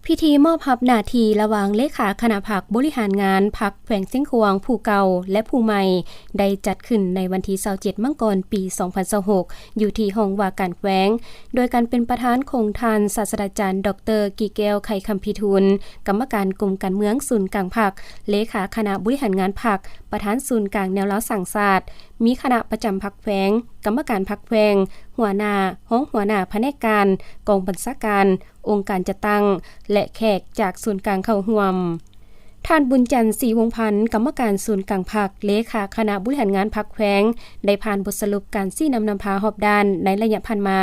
ພິທີມອບຮັບໜ້າທີ່ລະຫວ່າງເລຂາຄະນະພັກບໍລິຫານງານພັກແຂວງຊຽງຂວາງຜູ້ເກົ່າ ແລະ ຜູ້ໃໝ່ ໄດ້ຈັດຂຶ້ນໃນວັນທີຊາວເຈັດ ມັງກອນ ປີສອງພັນຊາວຫົກ ຢູ່ທີ່ຫ້ອງວ່າການແຂວງ ໂດຍການເປັນປະທານຂອງທ່ານສາດສະດາຈານ ດອກເຕີ ກີແກ້ວ ໄຂຄຳພິທູນ ກຳມະການກົມການເມືອງສູນກາງພັກ, ເລຂາຄະນະບໍລິຫານງານພັກ, ປະທານສູນກາງແນວລາວສ້າງຊາດ, ມີຄະນະປະຈຳພັກແຂວງ, ກຳມະການພັກແຂວງ, ຫົວໜ້າ, ຮອງຫົວໜ້າພະແນກການ, ກອງບັນຊາການ, ອົງການຈັດຕັ້ງ ແລະ ແຂກຈາກສູນກາງເຂົ້າຮ່ວມ. ທ່ານ ບຸນຈັນ ສີວົງພັນ ກຳມະການສູນກາງພັກ, ເລຂາຄະນະບໍລິຫານງານພັກແຂວງ ໄດ້ຜ່ານບົດສະຫຼຸບການຊີ້ນຳນຳພາຮອບດ້ານໃນໄລຍະຜ່ານມາ,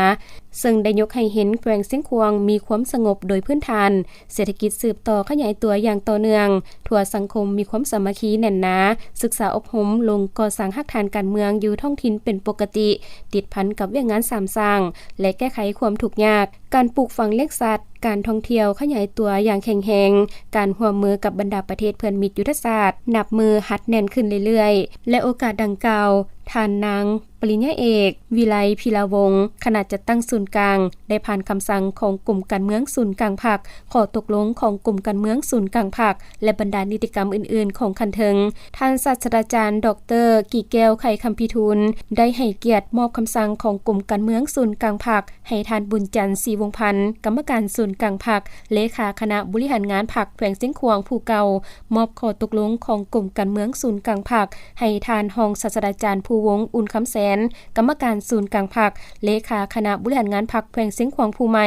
ເຊິ່ງໄດ້ຍົກໃຫ້ເຫັນແຂວງຊຽງຂວາງມີຄວາມສະຫງົບໂດຍພື້ນຖານ, ເສດຖະກິດສືບຕໍ່ຂະຫຍາຍຕົວຢ່າງຕໍ່ເນື່ອງ, ທົ່ວສັງຄົມມີຄວາມສາມັກຄີແໜ້ນໜາ, ສຶກສາອົບຮົມລົງກໍ່ສ້າງຮາກຖານການເມືອງຢູ່ທ້ອງຖິ່ນເປັນປົກກະຕິ, ຕິດພັນກັບວຽກງານສາມສ້າງ ແລະ ແກ້ໄຂຄວາມທຸກຍາກ, ການປູກຝັງລ້ຽງສັດ, ການທ່ອງທ່ຽວຂະຫຍາຍຕົວຢ່າງແຂງແຮງ, ການຮ່ວມມືກັບບັນດາປະເທດເພື່ອນມິດຍຸດທະສາດ ນັບມື້ຮັດແໜ້ນຂຶ້ນເລື້ອຍໆ ແລະ ໂອກາດດັ່ງກ່າວ, ທ່ານນາງ ປະລິນຍາເອກ ວິໄລ ພິລາວົງ ຄະນະຈັດຕັ້ງສູນກາງ ໄດ້ຜ່ານຄຳສັ່ງຂອງກົມການເມືອງສູນກາງພັກ, ຂໍ້ຕົກລົງຂອງກົມການເມືອງສູນກາງພັກ ແລະ ບັນດານິຕິກຳອື່ນໆຂອງຂັ້ນເທິງ. ທ່ານສາດສະດາຈານ ດອກເຕີ ກີແກ້ວ ໄຂຄຳພິທູນ ໄດ້ໃຫ້ກຽດມອບຄຳສັ່ງຂອງກົມການເມືອງສູນກາງພັກ ໃຫ້ທ່ານ ບຸນຈັນ ສີວົງພັນ ກຳມະການສູນກາງພັກ, ເລຂາຄະນະບໍລິຫານງານພັກແຂວງຊຽງຂວາງຜູ້ເກົ່າ, ມອບຂໍ້ຕົກລົງຂອງກົມການເມືອງສູນກາງພັກ ໃຫ້ທ່ານຮອງສາດສະດາຈານ ພູວົງ ອຸ່ນຄຳແສນ ກຳມະການສູນກາງພັກ, ເລຂາຄະນະບໍລິຫານງານພັກແຂວງຊຽງຂວາງຜູ້ໃໝ່.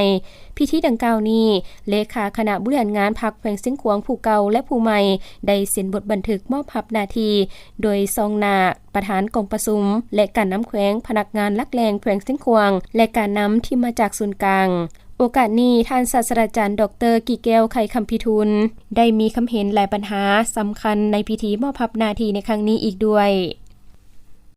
ພິທີດັ່ງກ່າວນີ້, ເລຂາຄະນະບໍລິຫານງານພັກແຂວງຊຽງຂວາງຜູ້ເກົ່າ ແລະ ຜູ້ໃໝ່ ໄດ້ເຊັນບົດບັນທຶກມອບຮັບໜ້າທີ່ ໂດຍຊອງໜ້າ ປະທານກອງປະຊຸມ ແລະ ການນຳແຂວງ, ພະນັກງານຫຼັກແຫຼ່ງແຂວງຊຽງຂວາງ ແລະ ການນຳທີ່ມາຈາກສູນກາງ. ໂອກາດນີ້, ທ່ານສາດສະດາຈານ ດອກເຕີ ກີແກ້ວ ໄຂຄຳພິທູນ ໄດ້ມີຄຳເຫັນຫຼາຍບັນຫາສຳຄັນໃນພິທີມອບຮັບໜ້າທີ່ໃນຄັ້ງນີ້ອີກດ້ວຍ.